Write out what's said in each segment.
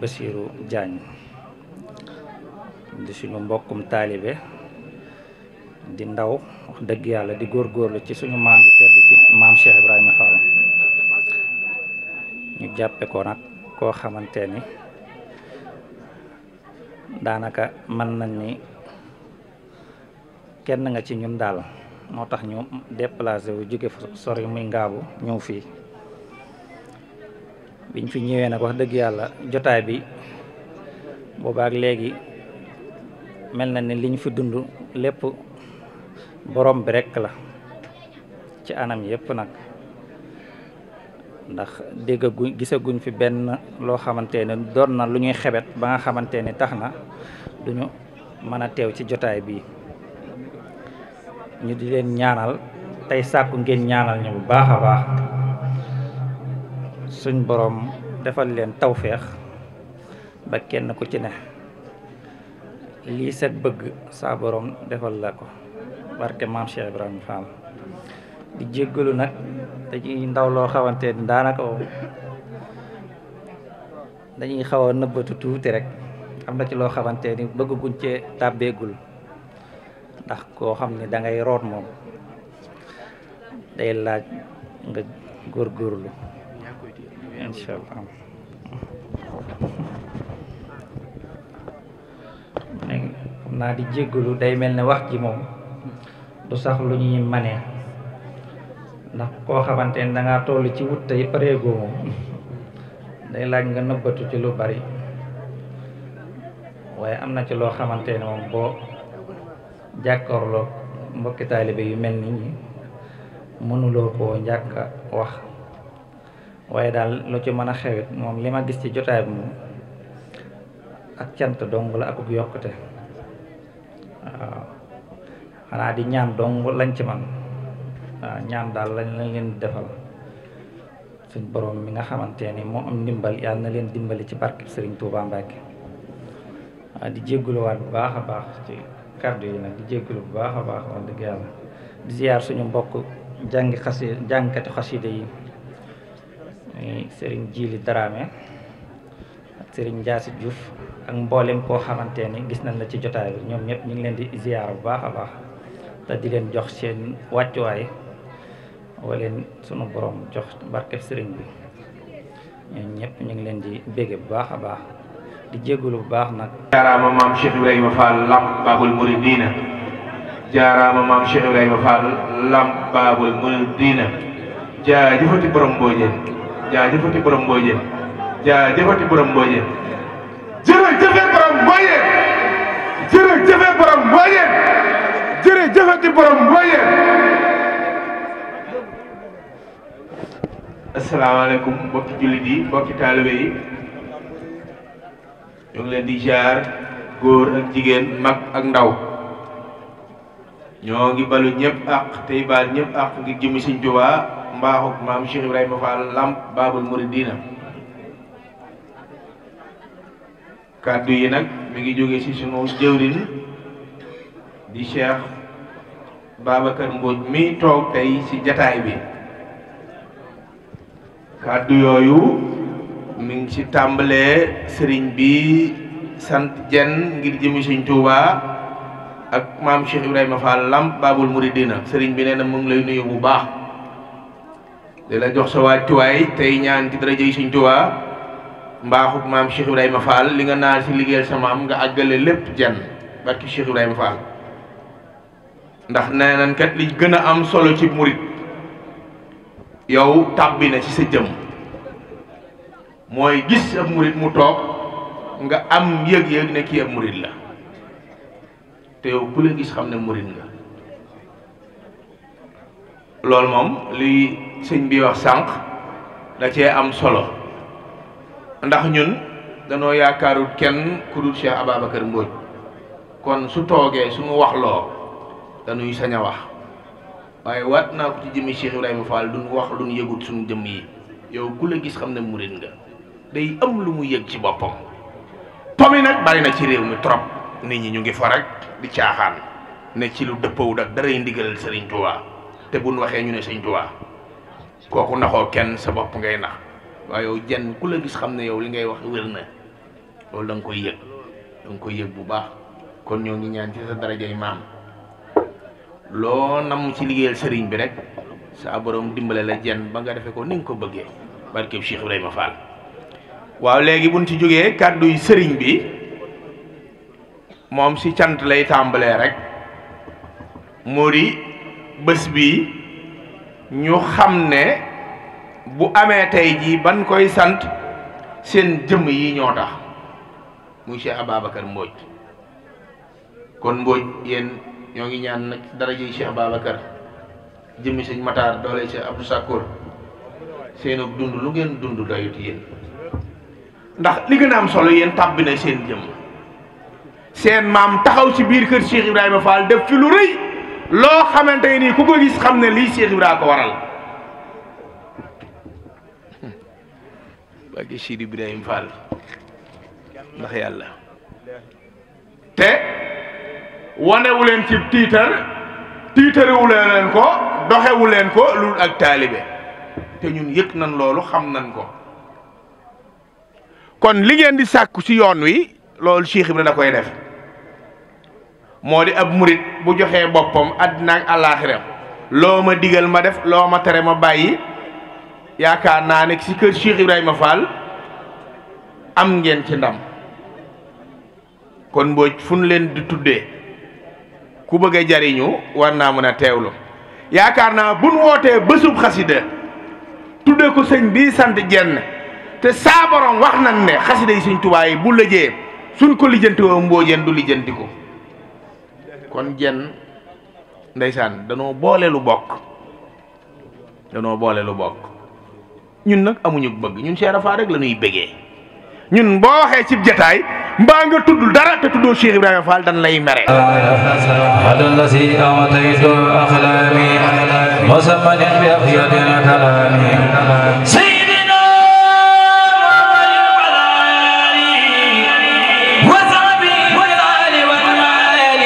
Bassirou Diagne di suñu mbokkum taalibe di ndaw wax dëgg yàlla di góorgóorlu ci suñu maam di tedd ci maam Cheikh Ibrahima Fall ñu jàppe ko nag koo xamante ni daanaka mën nañ ni kenn nga ci ñun daal moo tax ñu déplacé wu jóge fu sori muy ngaabu ñëw fii biñ fi ñëwee nag wax dëgg yàlla jotaay bi boobaak léegi mel na ni liñ fi dund lépp borom bi rekk la ci anam yépp nag ndax déggaguñ gisaguñ fi benn loo xamante ne doon na lu ñuy xebet ba nga xamante ni tax na duñu mën a teew ci jotaay bii ñu di leen ñaanal tey sàkku ngeen ñaanal ñu bu baax a baax suñ boroom defal leen tawféex ba kenn ku ci ne lii set bëgg saa boroom defal la ko barke maam Cheikh Ibrahima Fall di jéggalu nag dañuy ndaw loo xamante ni daanaka dañuy xaw a nëbbatu tuuti rek am na ci loo xamante ni bëgguñ cee tàbbeegul ndax koo xam ni da ngay root moom day laaj nga góorgóorlu incha allah naa di jéggalu day mel ne wax ji moom du sax lu ñuy manee ndax koo xamante ni dangaa toll ci wut tey pareegoo moom day laaj nga nëbbatu ci lu bari waaye am na ci loo xamante ne moom boo jàkkaarloo mbokki taalibe yu mel ni ñi mënuloo koo njàkk a wax waaye daal lu ci mën a xewit moom li ma gis ci jotaay bi moom ak cant dong la akuk yokkute waaw xanaa di ñaan dong lañ ci man waaw ñaan daal lañ leen defal suñ borom mi nga xamante ni moo am ndimbal yàlla na leen dimbali ci barke Serigne Touba Mbacke waaw di jégguluwaat bu baax a baax ci kàddu yi nag di jéggulu bu baax a baax wax dëgg yàlla di ziyaar suñu mbokk jàngkati xasida yi Serigne Jili Dramé ak Serigne Ndiassi Diouf ak mboolem koo xamante ni gis nañ la ci jotaay bi ñoom ñëpp ñu ngi leen di ziyaar bu baax a baax te di leen jox seen wàccuwaay wala leen sunu borom jox barke Serigne bi ñoom ñëpp ñu ngi leen di bége bu baax a baax di jégalu bu baax nag. jaaraama maam Cheikh Ibrahima Fall Lamp Babul Mouridina jaaraama maam Cheikh Ibrahima Fall Lamp Babul Mouridina jaajëfati borom Mbodiène jaajëfati borom Mbodiène jaajëfati borom Mbodiène jërëjëfe borom Mbodiène jërëjëfe borom Mbodiène jërëjëfati borom Mbodiène. asalaamaaleykum mbokki jullit yi mbokki taalibe yi ñu ngi leen di jaar góor ak jigéen mag ak ndaw ñoo ngi balu ñëpp ak tey baal ñëpp ak ngir jëmi Sëñ Tuubaa mbaaxuk maam Cheikh Ibrahima Fall Lamp Babul Mouridina kàddu yi nag mi ngi jóge ci sunu jëwrin di Cheikh Babacar Mbodj mi toog tey ci jataay bi kàddu yooyu mi ngi ci tàmbalee sëriñ bi sant jenn ngir jëmi Sëñ Tuubaa ak maam Cheikh Ibrahima Fall Lamp Babul Mouridina sëriñ bi nee na mu ngi lay nuyu bu baax di la jox sa wàccuwaay tey ñaan ci darajay Sëñ Tuubaa mbaaxuk maam Cheikh Ibrahima Fall li nga naan ci liggéeyal sa maam nga àggale lépp jenn barki Cheikh Ibrahima Fall ndax nee nañ kat li gën a am solo ci murit yow tàbbi na ci sa jëm mooy gis ab murit mu toog nga am yëg-yëg ne kii ab murit la te yow ku la gis xam ne murit nga loolu moom li sëñ bi wax sànq da cee am solo ndax ñun danoo yaakaarul kenn ku dul Cheikh Ababacar Mbodj kon su toogee suñu wax loo dañuy sañ a wax waaye waat naa ko ci jëmmi Cheikh Ibrahima Fall duñ wax luñ yëgut suñu jëmm yi yow ku la gis xam ne murit nga day am lu mu yëg ci boppam pomi nag bari na ci réew mi trop nit ñi ñu ngi fa rek di caaxaan ne ci lu dëppawut ak daray ndigalal Sëriñ Tuubaa te buñ waxee ñu ne Sëriñ Tuubaa kooku naxoo kenn sa bopp ngay nax waaye yow jenn ku la gis xam ne yow li ngay wax wér na loolu da nga koy yëg bu baax kon ñoo ngi ñaan ci sa darajay maam loo nam ci liggéeyal sëriñ bi rek sa borom dimbale la jenn ba nga defee ko ni nga ko bëggee barkeb Cheikh Ibrahima Fall. waaw léegi buñ ci jógee kàddu yi sëriñ bi moom si cant lay tàmbalee rek moo di bés bi ñu xam ne bu amee tey jii ban koy sant seen jëmm yi ñoo tax muy Cheikh Ababacar Mbodj kon Mbodj yéen ñoo ngi ñaan nag daraja yi Cheikh Ababacar jëmmi sëñ Matar doole Cheikh Abdou Sakour seenu dund lu ngeen dund doyut yéen ndax li gën a am solo yéen tàbbi na seen jëmm seen maam taxaw ci biir kër Cheikh Ibrahima Fall def fi lu rëy loo xamante nii ku ko gis xam ne lii Cheikh Ibrahima ko waral bàgge Cheikh Ibrahima Fall ndax yàlla te wanewu leen ci tiitarewu leen ko doxewu leen ko lu ak taalibe te ñun yëg nañ loolu xam nañ ko kon li ngeen di sàkku ci yoon wi loolu Cheikh Ibrahima da koy def moo di ab murit bu joxee boppam àddina ak àllaaxira loo ma digal ma def loo ma tere ma bàyyi yaakaar naa ne ci kër Cheikh Ibrahima Fall am ngeen ci ndam kon Mbodj fu ñu leen di tuddee ku bëgg a jariñu war naa mën a teewlu yaakaar naa buñ wootee bésub xasida tuddee ko sëñ bii sant jenn te saa borom wax nañ ne xasida yi Sëñ Tuubaa yi bu lëjee suñ ko lijjanti woo Mbodjeen du lijjanti ko kon jenn ndeysaan danoo boole lu bokk ñun nag amuñu bëgg ñun Cheikh Rafa rek la ñuy bëggee ñun boo waxee ci jataay mbaa nga tuddul dara te tuddoo Cheikh Ibrahima Fall dan lay mere الذي أعطيت أخلامي وسمن بأخير كلامي سيدنا وصحبه والآل والمال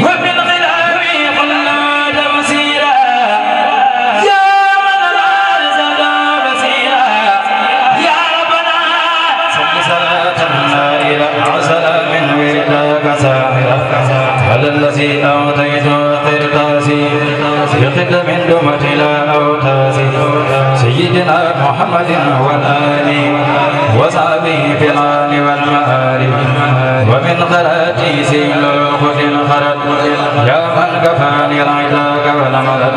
ومن خلافي خلاد مسيرا يا من الأرض بصيرا يا ربنا صل صلاة إلى سلام ورداك ساحرا على الذي أعطيت قرطاسي يقد من دمة إلى أوتاسي سيدنا محمد والآل وصحبه في العال والمآل ومن خراتي سيل الخف الخرد يا من كفاني العتاق والمرد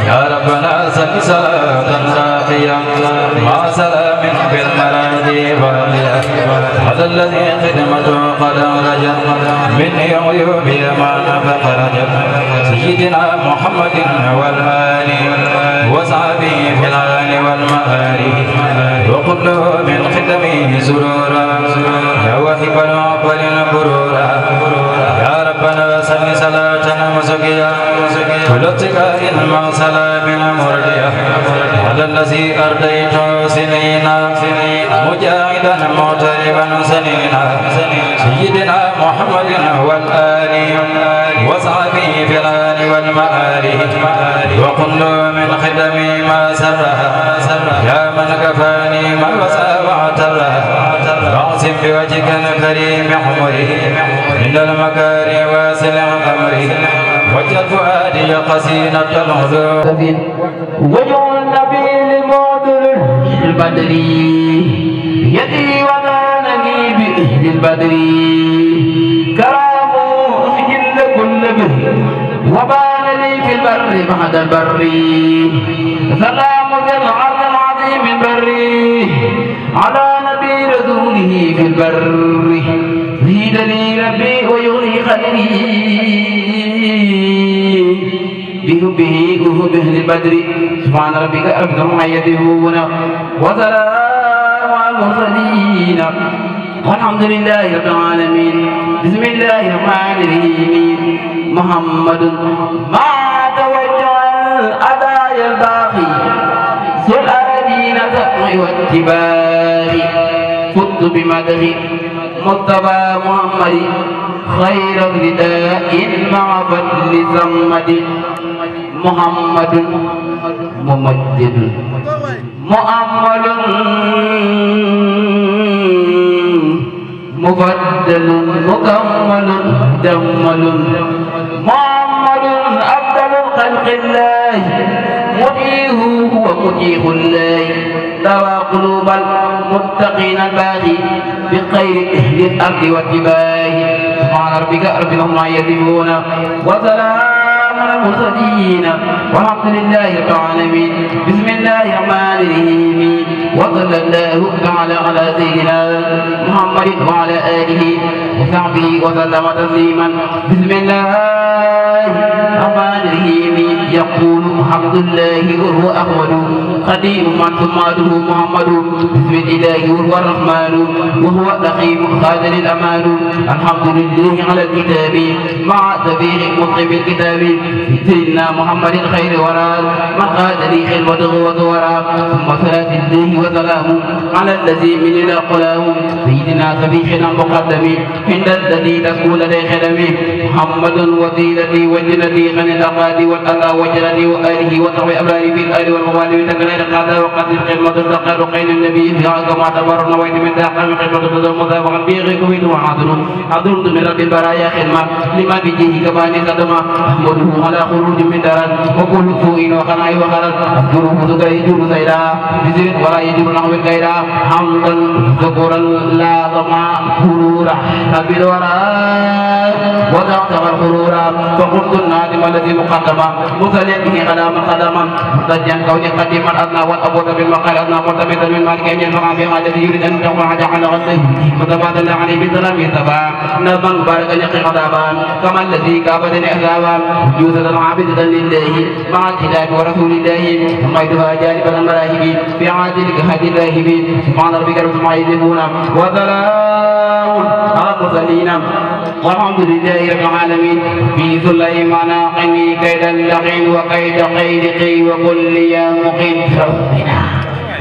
يا ربنا صل صلاة باقية مع سلام في المراضي باقية هذا الذي خدمته قد رجت من عيوبي ما فخرجت سيدنا محمد والآل وصحبه في العال والمآل وكله من خدمه سرورا يا واهب العقل البرورا يا ربنا صل صلاة مسقيا كل اتقاء مع سلام مرديا على الذي أرديت سنينا مجاهدا معتربا سنينا سيدنا محمد والآل وصحبه في الآل والمآل وكل من خدمي ما سرها يا من كفاني ما وسع واعترها واعصم بوجهك الكريم حمري من المكارم واسع أمري وجه فؤادي قسينة الهدوء وجه النبي لمعدل البدر يدي ونانني بإهل البدر كرام أخجل كل به وبان لي في البر بعد البر سلام ذي العرض العظيم البر على نبي رسوله في البر زيد لي ربي ويغني خيري بحبه أهل البدر سبحان ربك رب العزة يصفون وسلام على المرسلين والحمد لله رب العالمين بسم الله الرحمن الرحيم محمد ما توجه الأداء الباقي ذو الأراضين ذبح واتباع فت بمدح مصطفى محمد خير الرداء مع فضل زمد محمد ممجد مؤمل مفضل مكمل مدمل محمد أفضل خلق الله مطيع هو مطيع الله دوا قلوب المتقين الباغي بخير أهل الأرض واتباعه سبحان ربك رب العزة عما يصفون وسلام على المرسلين والحمد لله رب العالمين بسم الله الرحمن الرحيم وصلى الله تعالى على سيدنا محمد وعلى آله وصحبه وسلم تسليما بسم الله الرحمن الرحيم يقول عبد الله وهو أحمد قديم من سماته محمد بسم الله وهو الرحمن وهو رحيم خادر الأمان الحمد لله على الكتاب مع تبيغ مطلب الكتاب سيدنا محمد خير وراء من قاد لي خلوته وصورا ثم صلاة الله وسلامه على الذي من الأقلام سيدنا سبيحنا المقدم عند الذي تكون لدي خدمي محمد وسيلتي وجنتي غني الأقاد والأذى وجلتي وآله وصحبه أبراري في الآل والموالي بتكليل قادة وقدر خدمة الزقار قين النبي في عاقة ما تبر نويت من داقم خدمة الزقار وقد بيغي كويت وعادل عدل من رب البرايا خدمة لما بيجيه كباني صدمة أحمده على خروج من درد وكل سوء وخناء وخرج أذكره سكري جور سيدا بزيد ولا يجور نحو الكيدا حمدا ذكرا لا ضمع فرورا رب الوراء وضعتها الخرورا فقلت النادم الذي مقدما مصليا به على من قدما مرتجا كوني قديما أدنى والأبوة بالمقال أدنى مرتبطا من مالك أن ينفع بها الذي يريد أن تقوى حاجة على غضه متبادل عليه بالسلام يتبع نظما مباركا يقي غضابا كما الذي كابدني أذابا جوزة عابدة لله مع الكتاب ورسول الله ثم يدها جانبا المراهب في عادل كهدي الراهب سبحان ربك رب العزة يصفون وسلام على المرسلين والحمد لله رب العالمين في سليمان قني كيد اللقين وكيد قيدقي وكل يا مقيم ربنا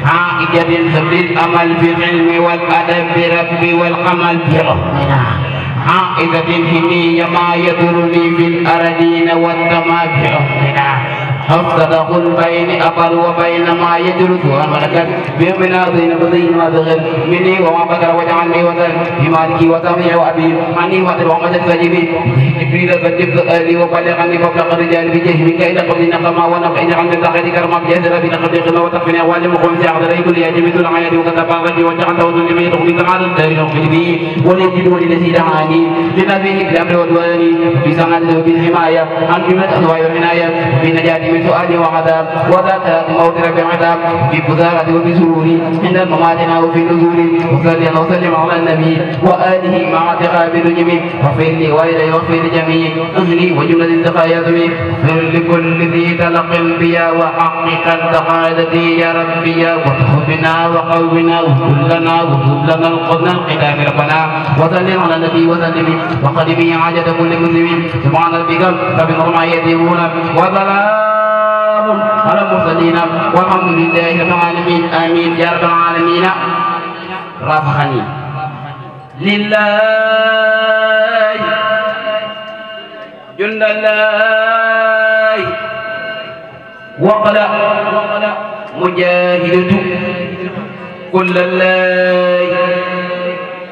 عائجة سبل الأمل في العلم والأدب بربي والقمل بربنا عائزة هني ما يدرني في الأرضين والسماء بربنا حفظة البين أقل وبين ما يجلس والملكات بمنا زين بزين ما دخل مني وما بكر وجعلني وزن بمالكي وسمي وأبي عني وأدر ومجد سجبي جبريل فجب سؤالي وبلغني فبلغ الرجال بجه منك إلى قبل نقما ونفع عند تقدير كرمك جهد ربي نقدر قنا وتقفني أوالي مقوم سيعد لي كل يجب دون عيادي وكتبا غدي وجعلت وذل من يدخل تعالى الدار وقلبي وليجد ولنسي دعاني لنبيه الأمر والوالي في سنة بالحماية عن جملة أهواء والعناية بالنجاة سؤالي وعذاب وذاكرة موت رب العذاب ببذارة وبسرور عند المماتنا وفي النزول وصلي وسلم على النبي وآله مع تقابل الجميع واغفر لي وإلي واغفر لجميع أهلي وجملة الزقايا ذوي اغفر لكل ذي تلق بيا وحقق سعادتي يا ربي وتخفنا وقونا وكلنا وكلنا القدنا القدام ربنا وسلم على النبي وسلم وقدمي عاجة كل مسلم سبحان ربك رب العزة يصفون وسلام على المرسلين والحمد لله رب العالمين آمين يا رب العالمين رافقني لله جند الله وقل مجاهدة كل الله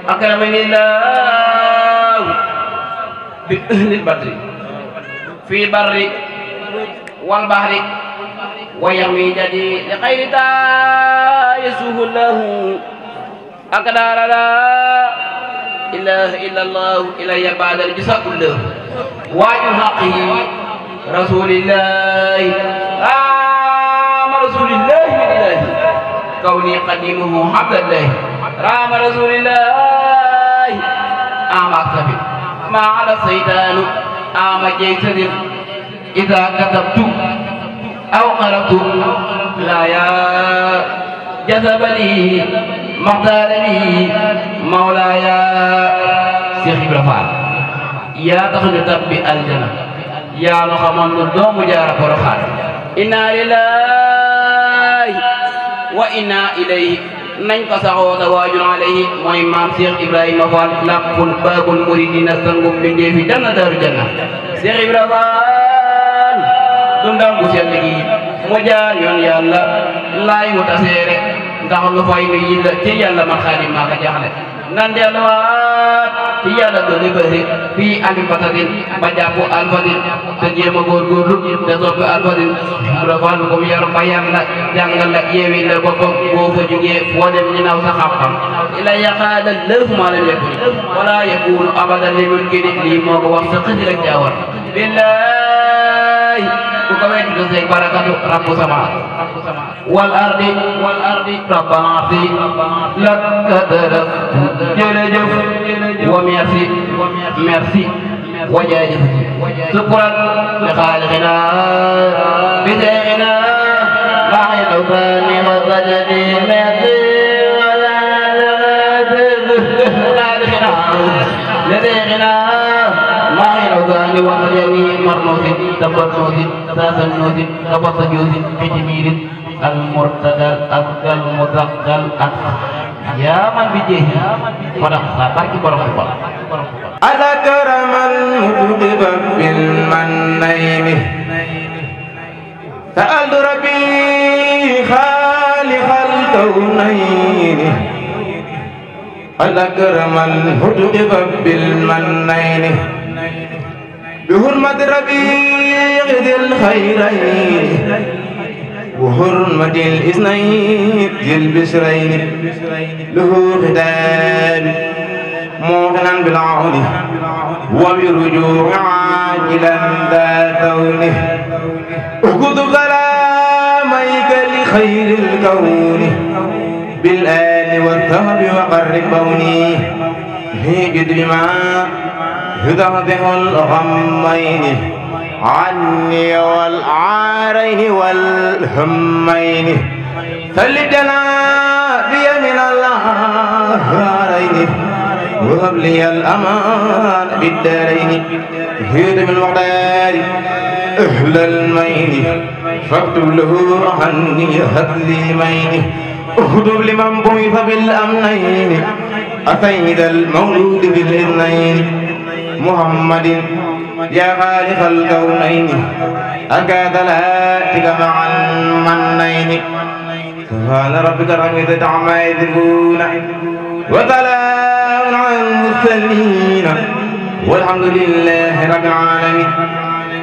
أكرمني الله بأهل البدر في البر والبحر ويرمي جدي لخير يسوه الله أقدار لا إله إلا الله إلي بعد الجزاء كله وعن حقه رسول الله رسول الله من إله كوني قديمه عبد الله رام رسول الله أكتب ما على الشيطان جيسد إذا كتبت أو قرأت لا يا جذب لي مختار لي مولاي شيخ إبراهيم يا تخلو تبي الجنة يا نخمن الدوم جار فرخان إنا لله وإنا إليه nañ ko saxoo tawaajul alayhi mooy maam Cheikh Ibrahima Fall laqul baabul muridina sangum bindee fi janna daaru janna Cheikh Ibrahima dundam bu sell gi mu jaar yoon yàlla laay mu taseere ndax lu fay lu yi la ci yàlla man xaadim maa ko jaxle nan delluwaat ci yàlla dooli bëri fii ami batarin ba jàpp alfadin te jéem a góorgóorlu te soppi alfadin la fal ko yor ba yàlla jàngal la yeewi la boppam boo fa jógee foo dem ñu naw sa xam-xam ila yaqaala lëf maa lam yakun wala yakunu abadan li mumkin lii moo ko wax sa xësi rek jaawar billahi ku ko wet do say barakatu rabbu sama wal ardi rabbana fi lakka daraftu jërëjëf wa merci wa jaajëf sukran li xaaliqina bi seexina baaxi dawkaani wa sajadi merci xaaliqina li seexina baaxi dawkaani wa sajadi marnosi tabarnosi saasannosi tabasajosi bitimirin المرتدى الأفضل المتقل يا من بجيه فرق باقي برق على كرم المكتب بالمنين سألت ربي خالق الكونين على كرم المكتب بالمنين بحرمة ربيع ذي الخيرين وحرمة الإثنين ذي البشرين له ختام موهنا بالعون وبرجوع عاجلا ذا كونه اكتب سلاميك لخير الكون بالآل والذهب وقرب بوني هيجد بما يدهده الغمين عني والعارين والهمين سلدنا بي من العارين وهب لي الأمان بالدارين هيد من المقدار أهل المين فاكتب له عني هب لي مين اكتب لمن بعث بالأمنين أسيد المولود بالإذنين محمد يا خالق الكونين أكاد لاتك مع المنين سبحان ربك رب العزة عما يصفون وسلام على المرسلين والحمد لله رب العالمين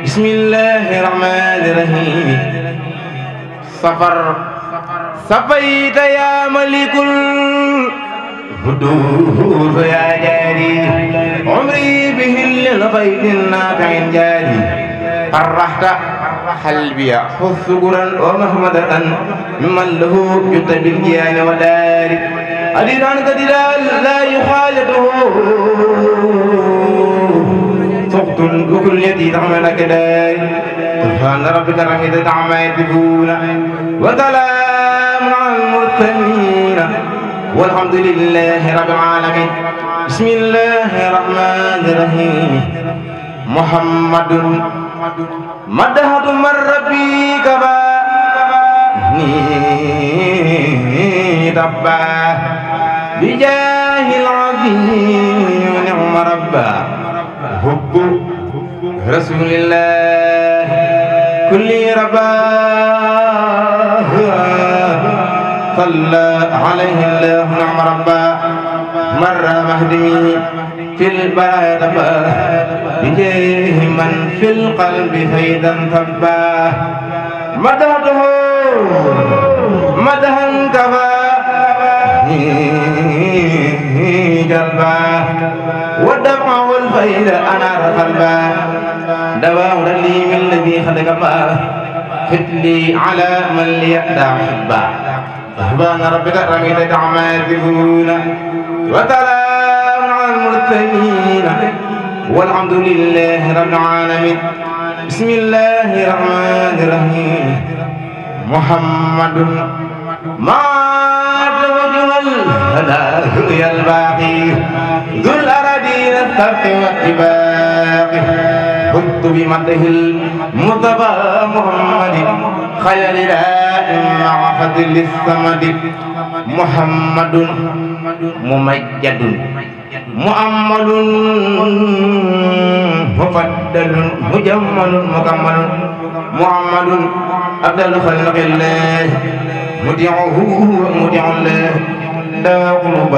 بسم الله الرحمن الرحيم صفر صفيت يا ملك الهدوء يا جاري عمري به للغيب النافع جاري فرحت قلبي حسكرا ومهمدة ممن له جد بالجيان ودار أدير عنك دلال لا يخالطه سقط بكل يدي تعملك دار سبحان ربك رب العزة عما يصفون وسلام على المرسلين والحمد لله رب العالمين بسم الله الرحمن الرحيم محمد مدحت من ربي كباني ربا بجاه العظيم نعم ربا حب رسول الله كل ربا صلى عليه الله نعم ربا مر مهدي في البرايا تبا بجاه من في القلب فيدا ثبا مدحته مدحا كفى جلبا والدمع والفيد أنار قلبا دواء لي من الذي خلق ما فتلي على من ليأتى حبا سبحان ربك رب العزة عما يصفون وسلام على المرسلين والحمد لله رب العالمين بسم الله الرحمن الرحيم محمد ما وجه الهدى الباقي ذو الأراضين السبع والطباق كنت بمده المصطفى محمد خير مع فضل الصمد محمد ممجد مؤمل مفضل مجمل مكمل محمد أفضل خلق الله مدعه ومدع الله داوى قلوب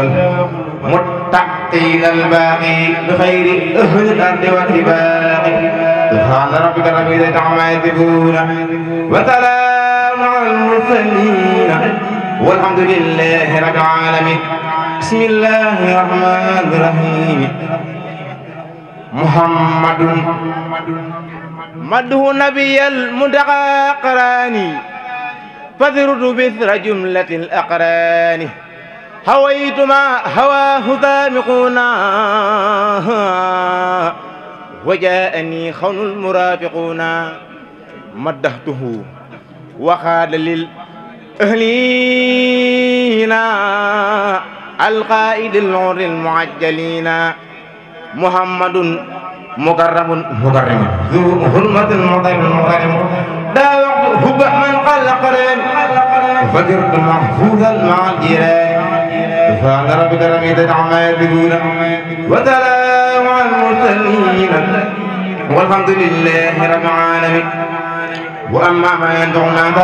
المتقين الباقي بخير أهل الأرض والاتباق سبحان ربك رب العزة عما يصفون وسلام على المرسلين والحمد لله رب العالمين بسم الله الرحمن الرحيم محمد مده نبي المنتقى قراني فذرت بثر جملة الأقران هويت ما هواه ذامقونا وجاءني خون المرافقون مدحته وخاد للأهلين القائد العر المعجلين محمد مكرم ذو حرمة مكرم داوعت حب من قل قرين فجرت محفوظا مع الجيران سبحان ربك رب العزة عما يصفون وسلام على المرسلين والحمد لله رب العالمين وأما ما ينفع الناس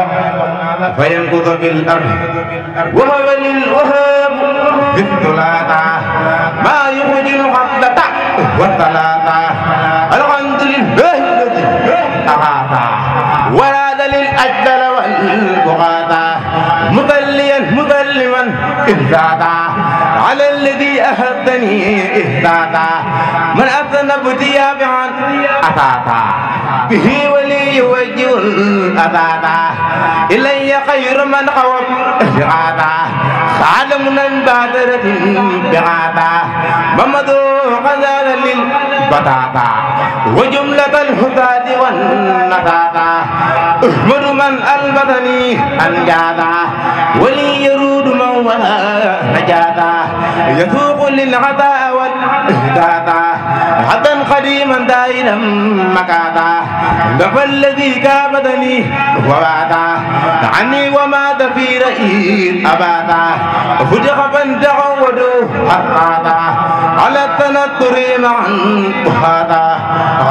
فينقض في الأرض وهو للوهاب في الثلاثة ما يخرج الحبة والثلاثة الحمد لله الذي أغاثى وراد للأجل والبغاثة مذليا مذلما إهدادا على الذي أهدني إهدادا من أذنب ثيابا أتاتا به ولي يوجه الأذادا إلي خير من خوف إهدادا خادم من بادرة بغادا ممدو غزال للبطاطا وجملة الهداد والنطاطا أحمد من ألبتني أنجادا ولي يرود من ولا نجادا يذوق للعطاء والإهدادا حتى قديما دائما مكادا نفى الذي كابدني وبادا عني ومات في رئيس أبادا فتح فانتعودوا حقادا على التنطر معا أهادا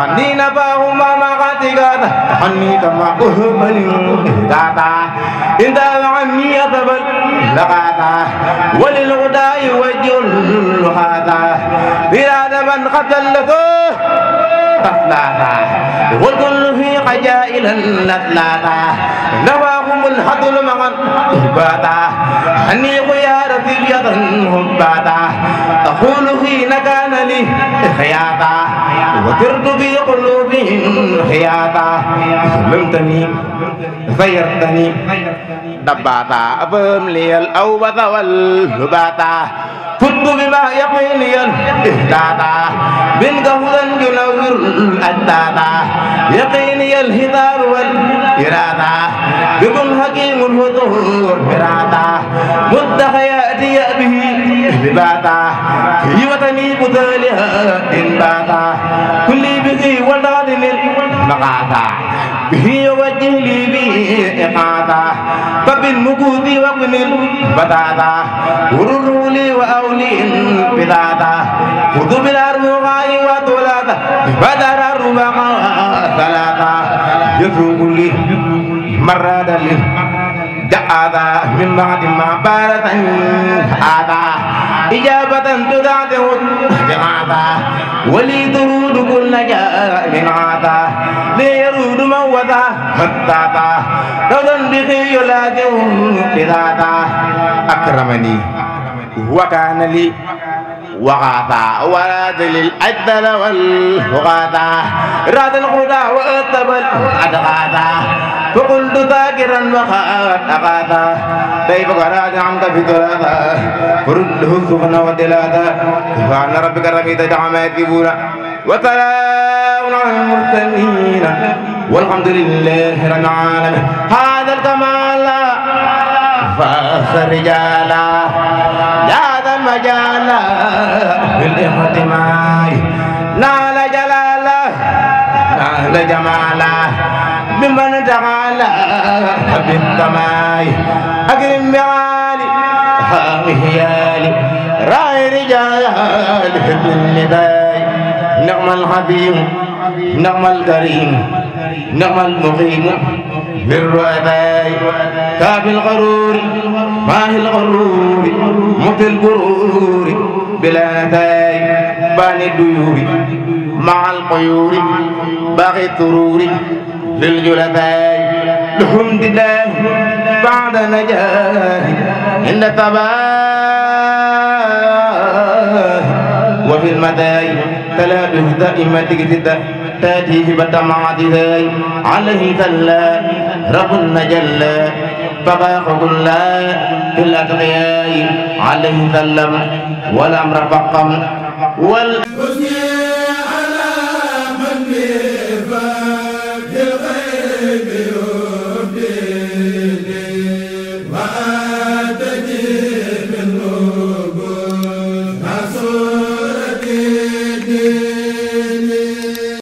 عني نفاهما مغاتقادا عني كما أهبل إهدادا إن داو عني أثبل لقادا وللغداء وجل هذا بلاد من قتلته تفلاتا والكل في قجائل الأثلاتا نواهم الحطل معا إهباتا عني خيار ثلية هباتا أقول حين كان لي خياتا وترت في قلوبهم خياتا سلمتني غيرتني دباتا أفهم لي الأوبة والهباتا كنت بما يقيني الإهدادا من قهدا ينور الأدادا يقيني الهدار والإرادة بكم حكيم الهدور إرادة مد حياتي به لباتا في وطني بطالها إنباتا كل به والدادن المقاتا به وجه لي به إقاتا فبالمقوذ وقن البتاتا ورر لي وأولي البلاتا خذوا بالأرمغاء وطولاتا بدر الرباقا ثلاثا يفوق لي مراد لي دعاتا من بعد ما بارت آتا إجابة تدعته دعاتا ولي ترود كل جاء من عاتا ليرود موتا هتاتا رضا بخي يلاقه بذاتا أكرمني وكان لي وغاتا وراد للأجدل والفغاتا راد الخدا وأتبل أدغاتا فقلت ذاكرا وخات أغاتا كيف قرأت عنك في ثلاثة فرده السخن والدلاتا سبحان ربك رب العزة عما يصفون وسلام على المرسلين والحمد لله رب العالمين هذا الكمال فاخر رجالا هذا المجال بالاحتمال نال جلالا نال جمالا بمن تعالى بالسماء أكرم بعالي هامهيالي راي رجال حب النداء نعم الحبيب نعم الكريم نعم المقيم بالرؤداء كافي الغرور ماهي الغرور مت البرور بلا نتاي باني الديور مع القيور باغي الثرور للجلفاء لهم دلاه بعد نجاه عند تباه وفي المداي تلابه دائما تجد تاتيه بتمعتها عليه تلا رب النجلا فباق كلا في الأتقياء عليه سلم والأمر فقم